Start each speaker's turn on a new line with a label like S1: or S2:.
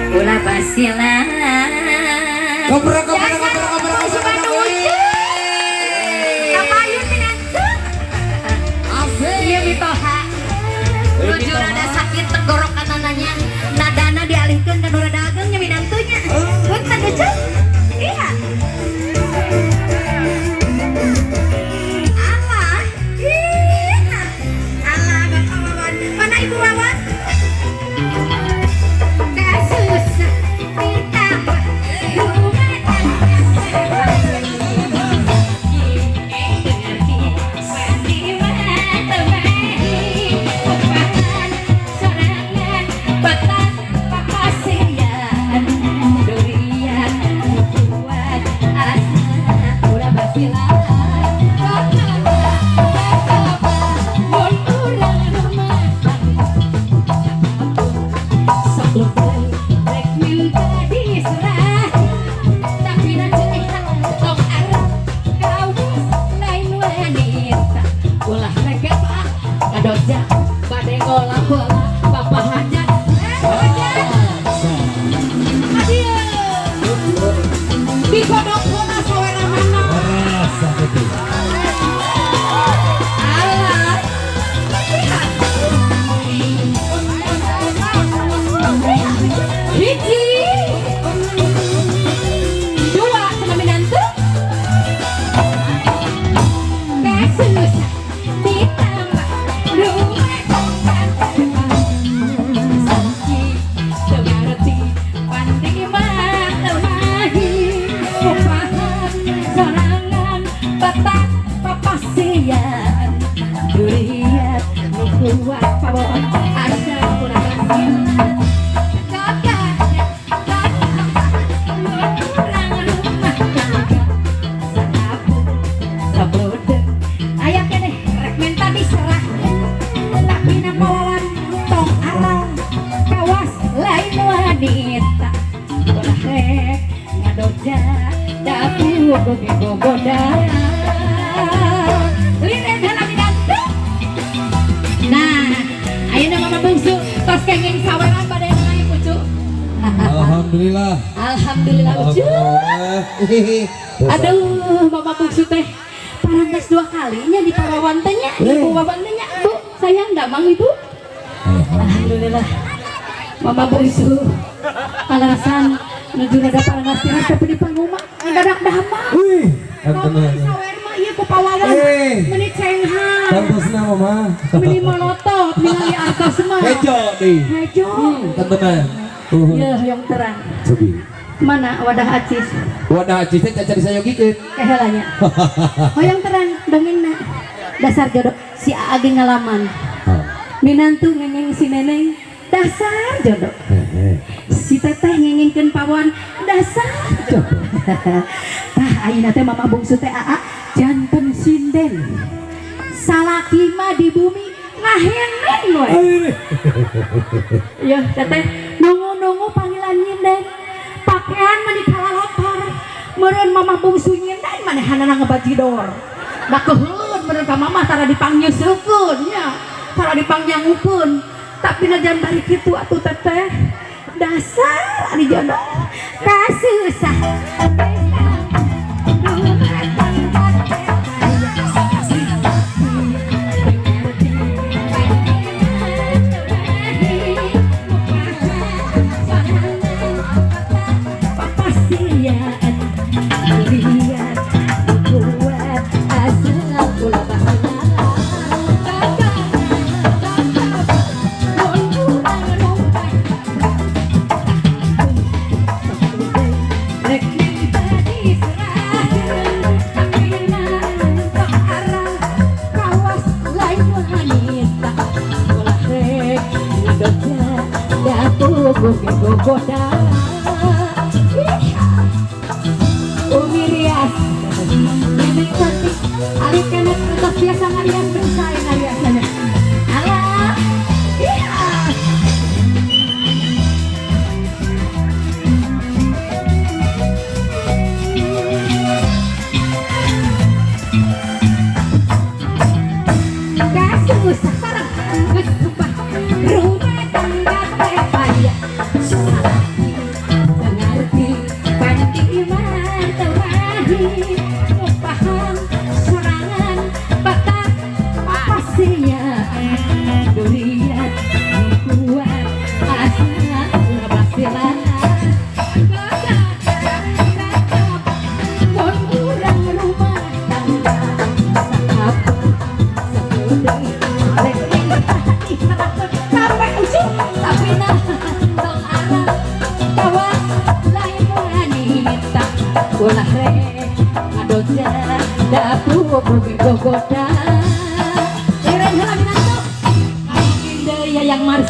S1: Ulah basila.
S2: Kobra, kobra, kobra, kobra, kobra, kobra.
S1: Kapayun minantu.
S2: Asik.
S1: Iya mitoha. Nuju rada sakit tenggorokan nanya. Nadana dialihkeun ka nu rada ageng nya minantunya. Punten Ucu. Iya. Alah. Iya. Alah Bapak Wawan. Mana Ibu Wawan? Kasusah ditambah rumah tangga. Tapi nanti tong arep kawas lain wanita ulah rek ah kadoja bade ngolah-ngolah bapak hajat hajat adieu dikodok heula saweranana.
S2: Rasa itu.
S1: Alah. Hiji, dua, sama minantu. Kasusah ditambah rumah tangga. Sakit teu pandi mah teu upahan sorangan batak papasian duriat nu kuat pawon asa kurang basilan kakaknya kurang rumah tangga saapun sabodeh aya keneh rek menta diserahkeun tapi na pawawan tong arang kawas lain wanita ulah rek ngadoja dapur goge gogoda liren heula minantu. Nah, ayeuna Mama Bungsu tos kenging saweran bade naik Ucu.
S2: Alhamdulillah.
S1: Alhamdulillah, Ucu.
S2: Alhamdulillah.
S1: Aduh, Mama Bungsu teh parantos dua kalinya di Pawawan teh nya, Ibu Wawan teh nya, Bu. Sayang damang Ibu. Alhamdulillah. Mama Bungsu kalasan nuju rada parantos tiras tapi di panggung mah dadak damang.
S2: Wih,
S1: Ngomong sawer mah ieu ku Pawawan.
S2: Eh.
S1: Meni cenghan.
S2: Tantosna Mama.
S1: Meni molotot ningali artos mah.
S2: Hejo nih.
S1: Hejo.
S2: Tantona.
S1: Ya, yang terang.
S2: Cobi.
S1: Mana wadah acis?
S2: Wadah acis teh caca disayogikeun.
S1: Kehelanya. Hoyong terang dongengna. Dasar jodoh si Aa ge ngalaman. Minantu ngengeng si neneng dasar jodoh. Si teteh ngengengkeun pawon dasar jodoh. Tah ayeuna teh Mama Bungsu teh Aa janten sinden. Salaki mah di bumi ngaheneng we. Ya teteh nunggu-nunggu panggilan nyinden. Pakaian mah dikalalopar. Meureun Mama Bungsu nyinden manehanana ngebajidor. Da keuheun meureun ka Mama tara dipangnyeuseukeun nya. Tara dipangnyanggukeun. Tapi najan bari kitu atuh teteh. Dasar ari jodoh kasusah. Rumah tangga teh papasian durian kuat asal ulah bahala rek minta diserahkeun tapi na tong arang kawas lain wanita ulah rek ngadoja dapur goge gogoda. Umi Rias Neneng cantik ari kenet atos biasa ngarias bersae ngariasnya. Alah iya. Kasusah sareng geus sumpah rumah tangga teh payah. Salaki Ulah rek ngadoja da puguh ge gogoda. Keren heula minantu. Deui Yayang Marcel.